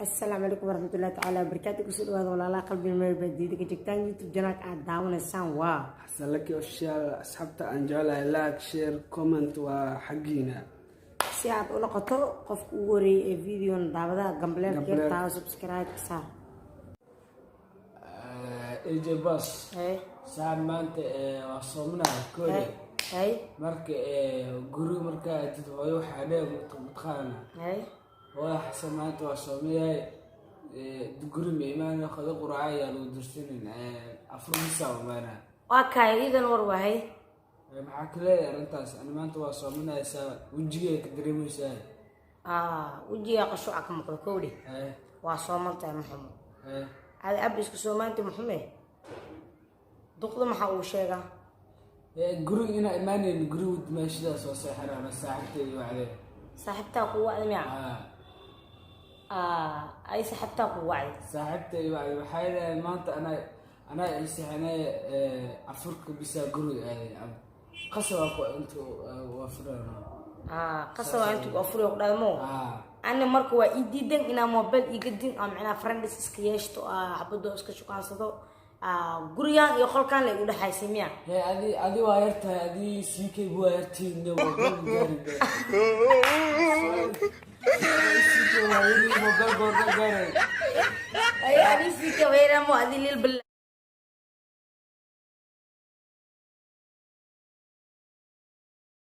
Asalaamu calaykum waraxmatullahi tacaala wabarakaatu. Kusoo dhawaada, walaalaha qalbiga, meel baadiyada ka joogtaan. YouTube channelka aad daawanaysaan waa Xasan Laki Official. Asxaabta aan jeclahay, like, share, comment waa xaggiina. Si aad u noqoto qofka ugu horeeyay ee videon daawadaha, gambaleelka Gambaleelka. Taa subscribe ka saar. AJ Boss. Hay. Saan maanta waa soominaha koode. Hay. Marka guriga markaa aadid, hooyo waxaa dhee mataqaana? Hay. Hooyo, Xasan maanta waa soomayahay, guri ma imaana, qado quraaca ayaa lagu dirsanin, afur bisaa imaana. Waa kaay iidan war wahay. Maxaa ka leeyahay arrintaas? Ani maanta waa soominaysaa, wejigay ka dareemaysaa. Wejigaa qashuuca ka muuqda kowdhe. Waa sooman tahay, maxumo? Adi ab isku soomaanta muxume, duqda maxaa uu sheegaa? Guriga inaa imaanayn, guriga meeshadaa soo seexanana, saaxiibtay wacdee. Saaxiibtaa kuu wacday miya? Ah. Ay, saaxiibtaa kuu wacday? Saaxiibtay wacday, waxay leedahay maanta anaa ii seexanay, afurka bisaa guriga aaday, qasabaa ku inta waa furana. Qasabaa intuu ku afuriyo ku dhadmo. Ah. Ani marka waa ii diidan inaa mobile iga din oo macnaha friends iska yeeshto, xabadoo iska shukaansado, gurigan iyo qolkan la igu dhexaysay miya? Hee, adi waa yartahay, adi CK bu waa yartihiin, mobile gaari CK waa yari, mobile goorma gaaray? Ay, ani CK weyramo, adi lil bil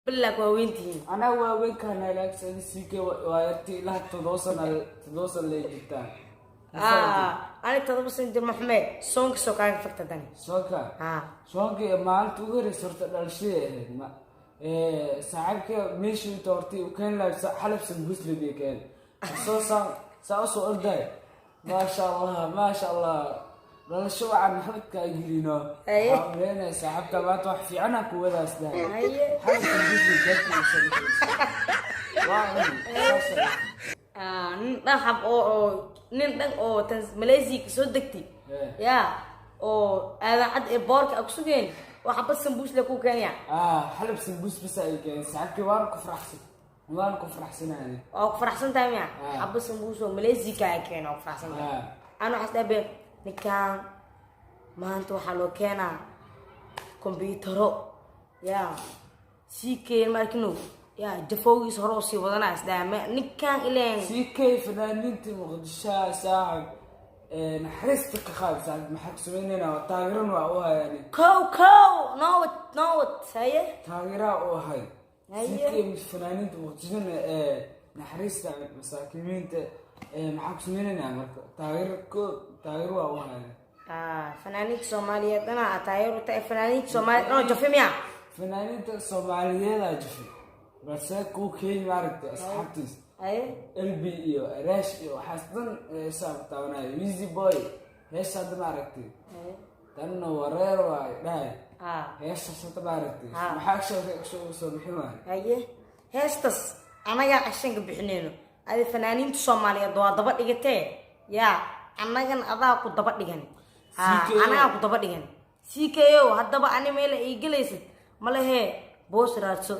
bilak waa weyntihiin. Anaa waaweynkaana, laakiin adi CK waa yarti, ilaa 7 sana, 7 sana lay jirtaa. Ani 7 san jir, maxume, soonka soo kaaga fagta dani. Soonka? Soonka maalinta ugu horeysa horta dhalashadii ahayd. Ma saaxiibka meeshii inta hortay u keen lahay xalab sambuus labiya keen, soo saa usoo orday, maasha Allah, maasha Allah, dhalasho wacan maxamedka ay gelino. Waxaa umaleynaya saaxiibka maanta wax fiican aan ku wadaas dahay. Xalab sambuus la gaarkii usoo bixiysa, waa cuni saas. Nin dhan xab oo nin dhan oo tan Malaysia kasoo degtay ya oo aadan cad ee boorka a kusugeen oo xabad sambuus le ku keenaya. Ah, xalab sambuus bas ay keen saaxiibkii, waan ku faraxsan, waan ku faraxsanahay. Waa ku faraxsan tahay miya? Ah. Xabad sambuus oo Malaysia kaa keena, waa ku faraxsan tahay? Ah. Ana waxaas dhabe, ninkaan maanta waxaa loo keenaa kombiyuutaro ya sii keen markino ya jafowgiis hore oo sii wadanaa isdhaha ninkaan ileen. CK fanaaniinta Muqdisho, saaxib, naxariista ka qaad saaxib, maxaa ku sameynayna? Waa taageeran waa u hayani. Kow kow, nowad nowad, haye. Taageeraa u ahay. Haye. CK fanaaniinta Muqdishona naxariista masaakiimiinta, maxaa ku sameynaynaa marka? Taageero ko taageero waa u hayani. Fanaaniinta Soomaaliyeed dhanaa taageero tahay, fanaaniinta Soomaaliyeed dhanoo jafe miya? Fanaaniinta Soomaaliyeedaa jafe, balse kuu keeni maaragtay asxaabtiis. LB iyo Rash iyo waxaas dhan heesaa taabanaya, Wheezy Boy heesa hadda maaragtay. Tanna wareer waay dhahay. Heeshaas hadda maaragtay. Maxaa action soo bixin waay? Haye, heestas anagaa actionka bixinayno. Adi fanaaniinta Soomaaliyeed waa daba dhigatee yaa, annagan adaa ku daba dhigan. CKO. Anagaa ku daba dhigan CKO. Haddaba ani meel ay gelaysid ma lehee, boos raadso.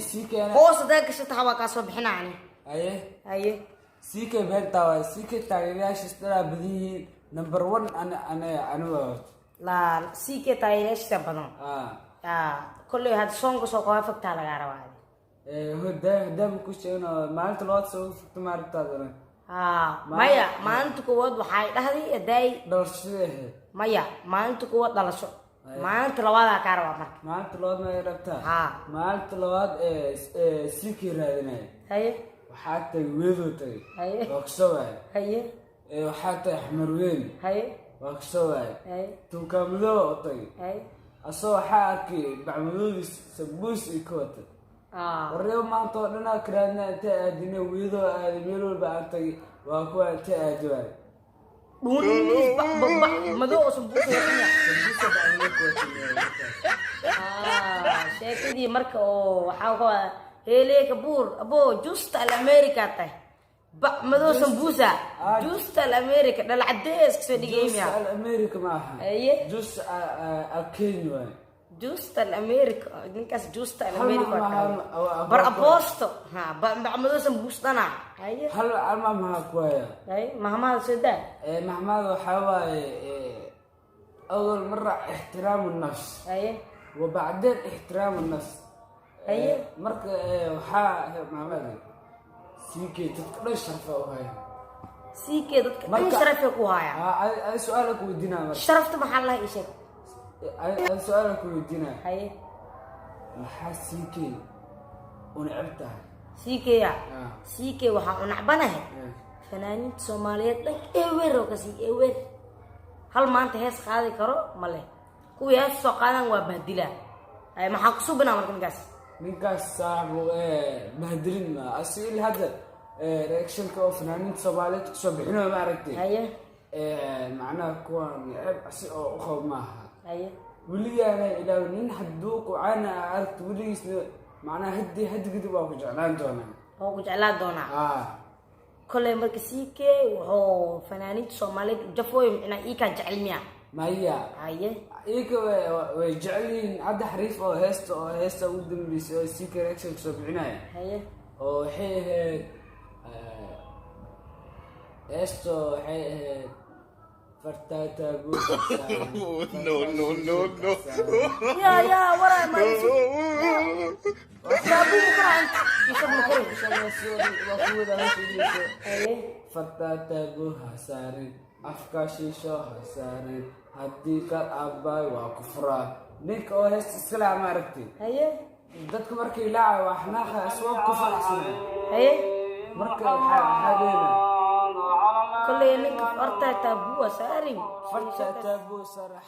CK. Boos hadaa gashata waa kaa soo bixina ani. Haye. Haye. CK beentaa waay, CK taageerayaashiis dhanaa badan yihiin, number one ana waa horta. Laa, CK taageerayaashiisa badan. Kolley hadda soonka soo kaba fogtaa lagaa rabaa. Hodaama ku sheegno maalinta labaad soo fogta maaragtaadana. Maya, maalinta koowaad waxay dhahday hadaay. Dhalashadii ahayd. Maya, maalinta koowaad dhalasho, maalinta labaadaa kaa rabaa marka. Maalinta labaad ma rabtaa? Haa. Maalinta labaad ee CK raadinaya. Waxaa tagay Weedow tagay. Waa kasoo waayay. Waxaa tagay Xamar Weyn. Waa kasoo waayay. Tuukaamadooba u tagay. Asoo waxaa arkay bacmadoodiis sambuus iyo ka watay. Warreebo maanta oo dhanaa ka raadinaa, intee aadina? Weedoo aaday, meel walba aan tagay, waa kuwa intee aadi waay? Dhuuniis ba ba madow oo sambuus watanya. Sambuusa bacmadoo ka watay markaas. Sheekadii marka oo waxaa ka wada heeleeka buur abo justa al America tahay, bac madow sambuusa. Justa al America dhalcadees kasoo dhigay miya? Jus al America ma aha. Haye. Jus al Kenya waay. Juustan America, ninkaas juustan Hal America waa mahmaha kale. Bar abosto ha bacmadoo sambuus dhana. Haye. Hal hal mahmaha ku haya. Haye, mahmahada soo daa. Mahmahada waxaa waaye أول مرة احترام النفس وبعدين احترام النفس. Marka waxaa mahmahada CK dadka dhan sharfa u haya. CK dadka dhan sharafay ku hayaa. Ay su-aala ku weydiinaa marka. Sharafta maxaa laha, ii sheeg. Ay su-aala ku weydiinaa. Haye. Maxaa CK u neceb tahay? CK ya? CK waxaa u nacbanahay fanaaniinta Soomaaliyeed dhan ewer oo kasii ewer. Hal maanta hees qaadi karo ma leh. Kuwii hees soo qaadan waa bahdilaa. Ay, maxaa ku subinaa marka ninkaas? Ninkaas saaxibu bahdilin ma asiga ilaa hadda reactionka oo fanaaniinta Soomaaliyeed kusoo bixinayo, ma aragtay? Haye. Macnaha kuwa neceb asi oo u qabo maaha. Weligaana ilaaw nin hadduu kucaana aragto weligiisna, macnaha haddi kadib waa ku jeclaan doonaa. Oo ku jeclaa doonaa. Kolley marka CK wuxuu fanaaniinta Soomaaliyeed jafooy micnaa iikaa jecel miya? Maya. Haye. Iyaga way jecel yihiin. Hadda xariif oo heesta ugu dambeysay oo CK reaction kusoo bixinaya oo waxay ahayd heesto, waxay ahayd fartaata. No, no, no, no. Ya ya waray ma taabu mukaraan isag mukarin. Haye. Fartaatagu ha saarin, afka shiisho ha saarin, haddii kal aabbaay waa ku furaa. Ninka oo heesta iska laha, ma aragtay? Haye. Dadka markay laacay waa xanaaqa, aswaab ku faraxsanaa. Marka waxaa leena Kolley ninka fartaa taabuwa saarin. Fartaatagu sarax.